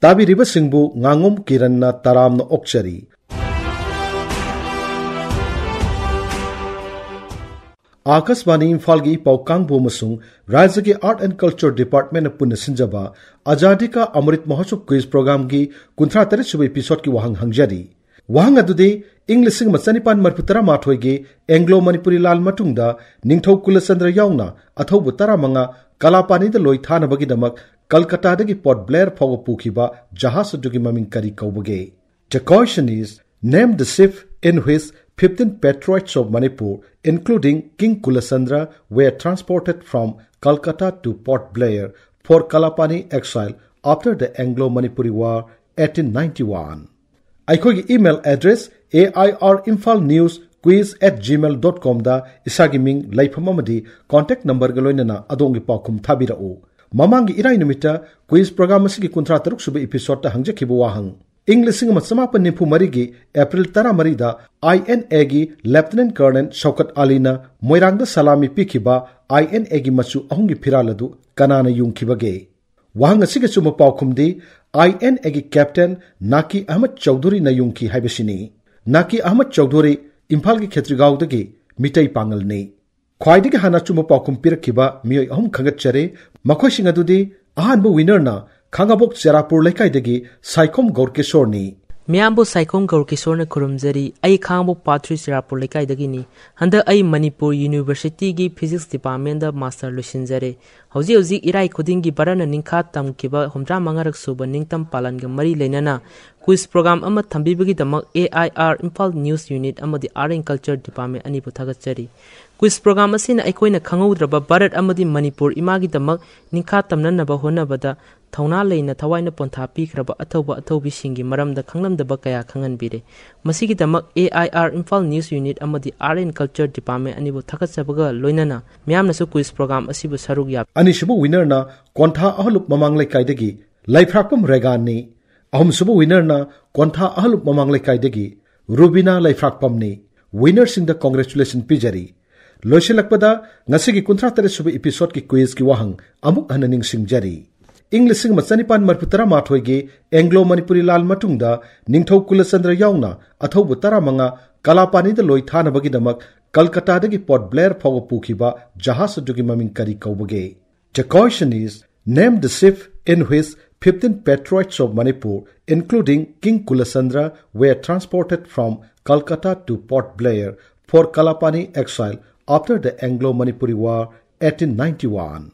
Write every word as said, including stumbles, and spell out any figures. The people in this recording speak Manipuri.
ꯇꯥꯕꯤꯔꯤꯕꯁꯤꯡꯕꯨ ꯉꯥꯉꯣꯝ ꯀꯤꯔꯟꯅ ꯇꯔꯥꯝꯅ ꯑꯣꯛꯆꯔꯤ꯫ ꯑꯥꯀꯥꯁꯕꯥꯅꯤ ꯏꯝꯐꯥꯜꯒꯤ ꯄꯥꯎ ꯀꯥꯡꯕꯨ ꯑꯃꯁꯨꯡ ꯔꯥꯖ꯭ꯌꯒꯤ Art and Culture Departmentꯅ ꯄꯨꯟꯅ ꯁꯤꯟꯖꯕ ꯑꯖꯥꯗꯤ ꯀꯥ ꯑꯃ꯭ꯔꯤꯠ ꯃꯍꯣꯠꯁꯕ quiz programꯒꯤ ꯀꯨꯟꯊ꯭ꯔꯥ ꯇꯔꯦꯠ ꯁꯨꯕ episodeꯀꯤ ꯋꯥꯍꯪ ꯍꯪꯖꯔꯤ꯫ ꯋꯥꯍꯪ ꯑꯗꯨꯗꯤ, ꯏꯪ ꯂꯤꯁꯤꯡ ꯑꯃ ꯆꯅꯤꯄꯥꯟ ꯃꯔꯤꯐꯨ ꯇꯔꯥꯃꯥꯊꯣꯏꯒꯤ Anglo Manipuri ꯂꯥꯟ ꯃꯇꯨꯡꯗ ꯅꯤꯡꯊꯧ ꯀꯨꯂꯆꯟꯗ꯭ꯔ ꯌꯥꯎꯅ ꯑꯊꯧꯕ ꯇꯔꯥꯃꯉꯥ ꯀꯂꯥꯄꯥꯅꯤꯗ ꯂꯣꯏ ꯊꯥꯅꯕꯒꯤꯗꯃꯛ ꯀꯜꯀꯇꯥꯗꯒꯤ ꯄꯣꯔꯠ ꯕ꯭ꯂꯦꯌꯔ ꯐꯥꯎꯕ ꯄꯨꯈꯤꯕ ꯖꯍꯥꯖ ꯑꯗꯨꯒꯤ ꯃꯃꯤꯡ ꯀꯔꯤ ꯀꯧꯕꯒꯦ? The question is, name the ship in which fifteen patriots of Manipur, including King Kulachandra, were transported from Calcutta to Port Blair for Kalapani exile after the Anglo-Manipuri War, eighteen ninety-one. ꯑꯩꯈꯣꯏꯒꯤ email address, A I R Imphal News Quiz at gmail dot comꯗ ꯏꯁꯥꯒꯤ ꯃꯤꯡ, ꯂꯩꯐꯝ ꯑꯃꯗꯤ contact numberꯒ ꯂꯣꯏꯅꯅ ꯑꯗꯣꯝꯒꯤ ꯄꯥꯎꯈꯨꯝ ꯊꯥꯕꯤꯔꯛꯎ꯫ ꯃꯃꯥꯡꯒꯤ ꯏꯔꯥꯏ ꯅꯨꯃꯤꯠꯇ quiz program ꯑꯁꯤꯒꯤ ꯀꯨꯟꯊ꯭ꯔꯥ ꯇꯔꯨꯛ ꯁꯨꯕ episodeꯇ ꯍꯪꯖꯈꯤꯕ ꯋꯥꯍꯪ, ꯏꯪ ꯂꯤꯁꯤꯡ ꯑꯃ ꯆꯃꯥꯄꯟ ꯅꯤꯐꯨ ꯃꯔꯤꯒꯤ April ꯇꯔꯥꯃꯔꯤꯗ INAꯒꯤ Lieutenant Colonel ꯁꯧꯀꯠ ꯑꯂꯤꯅ ꯃꯣꯏꯔꯥꯡꯗ ꯁꯂꯥꯃꯤ ꯄꯤꯈꯤꯕ INAꯒꯤ ꯃꯆꯨ ꯑꯍꯨꯝꯒꯤ ꯐꯤꯔꯥꯜ ꯑꯗꯨ ꯀꯅꯥꯅ ꯌꯨꯡꯈꯤꯕꯒꯦ? ꯋꯥꯍꯪ ꯑꯁꯤꯒꯤ ꯑꯆꯨꯝꯕ ꯄꯥꯎꯈꯨꯝꯗꯤ INAꯒꯤ Captain ꯅꯥꯀꯤ ꯑꯍꯃꯗ ꯆꯧꯙꯨꯔꯤꯅ ꯌꯨꯡꯈꯤ ꯍꯥꯏꯕꯁꯤꯅꯤ꯫ ꯅꯥꯀꯤ ꯑꯍꯃꯗ ꯆꯧꯙꯨꯔꯤ ꯏꯝꯐꯥꯜꯒꯤ ꯈꯦꯇ꯭ꯔꯤꯒꯥꯎꯗꯒꯤ ꯃꯤꯇꯩ ꯄꯥꯉꯜꯅꯤ꯫ ꯈ꯭ꯋꯥꯏꯗꯒꯤ ꯍꯥꯟꯅ ꯑꯆꯨꯝꯕ ꯄꯥꯎꯈꯨꯝ ꯄꯤꯔꯛꯈꯤꯕ ꯃꯤꯑꯣꯏ ꯑꯍꯨꯝ ꯈꯟꯒꯠꯆꯔꯦ꯫ ꯃꯈꯣꯏꯁꯤꯡ ꯑꯗꯨꯗꯤ, ꯑꯍꯥꯟꯕ winnerꯅ ꯈꯥꯉꯕꯣꯛ ꯆꯦꯔꯥꯄꯨꯔ ꯂꯩꯀꯥꯏꯗꯒꯤ ꯁꯥꯏꯈꯣꯝ ꯒꯧꯔꯀꯤꯁꯣꯔꯅꯤ꯫ ꯃꯤꯌꯥꯝꯕꯨ ꯁꯥꯏꯈꯣꯝ ꯒꯧꯔꯀꯤꯁꯣꯔꯅ ꯈꯨꯔꯨꯝꯖꯔꯤ꯫ ꯑꯩ ꯈꯥꯉꯕꯣꯛ ꯄꯥꯠ ꯊ꯭ꯔꯤ ꯆꯦꯔꯥꯄꯨꯔ ꯂꯩꯀꯥꯏꯗꯒꯤꯅꯤ꯫ ꯍꯟꯗꯛ ꯑꯩ ꯃꯅꯤꯄꯨꯔ Universityꯒꯤ Physics Departmentꯇ master ꯂꯣꯏꯁꯤꯟꯖꯔꯦ꯫ ꯍꯧꯖꯤꯛ ꯍꯧꯖꯤꯛ ꯏꯔꯥꯏ ꯈꯨꯗꯤꯡꯒꯤ ꯚꯥꯔꯠꯅ ꯅꯤꯡꯈꯥ ꯇꯝꯈꯤꯕ ꯍꯨꯝꯗ꯭ꯔꯥ ꯃꯉꯥꯔꯛ ꯁꯨꯕ ꯅꯤꯡꯇꯝ ꯄꯥꯂꯟꯒ ꯃꯔꯤ ꯂꯩꯅꯅ quiz program ꯑꯃ ꯊꯝꯕꯤꯕꯒꯤꯗꯃꯛ A I R Imphal News Unit ꯑꯃꯗꯤ Art and Culture Department ꯑꯅꯤꯕꯨ ꯊꯥꯒꯠꯆꯔꯤ꯫ Quiz program ꯑꯁꯤꯅ ꯑꯩꯈꯣꯏꯅ ꯈꯪꯍꯧꯗ꯭ꯔꯕ ꯚꯥꯔꯠ ꯑꯃꯗꯤ ꯃꯅꯤꯄꯨꯔ ꯏꯃꯥꯒꯤꯗꯃꯛ ꯅꯤꯡꯈꯥ ꯇꯝꯅꯅꯕ ꯍꯣꯠꯅꯕꯗ ꯊꯧꯅꯥ ꯂꯩꯅ ꯊꯋꯥꯏꯅ ꯄꯣꯟꯊꯥ ꯄꯤꯈ꯭ꯔꯕ ꯑꯊꯧꯕ ꯑꯊꯧꯕꯤꯁꯤꯡꯒꯤ ꯃꯔꯝꯗ ꯈꯪꯂꯝꯗꯕ ꯀꯌꯥ ꯈꯪꯍꯟꯕꯤꯔꯦ꯫ ꯃꯁꯤꯒꯤꯗꯃꯛ A I R Imphal News Unit ꯑꯃꯗꯤ Art and Culture Department ꯑꯅꯤꯕꯨ ꯊꯥꯒꯠꯆꯕꯒ ꯂꯣꯏꯅꯅ ꯃꯤꯌꯥꯝꯅꯁꯨ quiz program ꯑꯁꯤꯕꯨ ꯁꯔꯨꯛ ꯌꯥꯕꯤꯌꯨ꯫ ꯑꯅꯤꯁꯨꯕ winnerꯅ ꯀꯣꯟꯊꯥ ꯑꯍꯂꯨꯞ ꯃꯃꯥꯡ ꯂꯩꯀꯥꯏꯗꯒꯤ ꯂꯩꯐ꯭ꯔꯥꯛꯄꯝ ꯔꯦꯒꯥꯟꯅꯤ꯫ ꯑꯍꯨꯝꯁꯨꯕ winnerꯅ ꯀꯣꯟꯊꯥ ꯑꯍꯂꯨꯞ ꯃꯃꯥꯡ ꯂꯩꯀꯥꯏꯗꯒꯤ ꯔꯨꯕꯤꯅꯥ ꯂꯩꯐ꯭ꯔꯥꯛꯄꯝꯅꯤ꯫ Winnerꯁꯤꯡꯗ congratulation ꯄꯤꯖꯔꯤ꯫ ꯂꯣꯏꯁꯤꯜꯂꯛꯄꯗ, ꯉꯁꯤꯒꯤ ꯀꯨꯟꯊ꯭ꯔꯥ ꯇꯔꯦꯠ ꯁꯨꯕ episodeꯀꯤ quizꯀꯤ ꯋꯥꯍꯪ ꯑꯃꯨꯛ ꯍꯟꯅ ꯅꯤꯡꯁꯤꯡꯖꯔꯤ꯫ ꯏꯪ ꯂꯤꯁꯤꯡ ꯑꯃ ꯆꯅꯤꯄꯥꯟ ꯃꯔꯤꯐꯨ ꯇꯔꯥꯃꯥꯊꯣꯏꯒꯤ ꯑꯦꯡꯒ꯭ꯂꯣ ꯃꯅꯤꯄꯨꯔꯤ ꯂꯥꯟ ꯃꯇꯨꯡꯗ ꯅꯤꯡꯊꯧ ꯀꯨꯂꯆꯟꯗ꯭ꯔ ꯌꯥꯎꯅ ꯑꯊꯧꯕ ꯇꯔꯥꯃꯉꯥ ꯀꯂꯥꯄꯥꯅꯤꯗ ꯂꯣꯏ ꯊꯥꯅꯕꯒꯤꯗꯃꯛ ꯀꯜꯀꯇꯥꯗꯒꯤ ꯄꯣꯔꯠ ꯕ꯭ꯂꯦꯌꯔ ꯐꯥꯎꯕ ꯄꯨꯈꯤꯕ ꯖꯍꯥꯖ ꯑꯗꯨꯒꯤ ꯃꯃꯤꯡ ꯀꯔꯤ ꯀꯧꯕꯒꯦ? The question is, name the ship in which fifteen patriots of Manipur, including King Kulachandra, were transported from Calcutta to Port Blair for Kalapani exile after the Anglo-Manipuri War, eighteen ninety-one.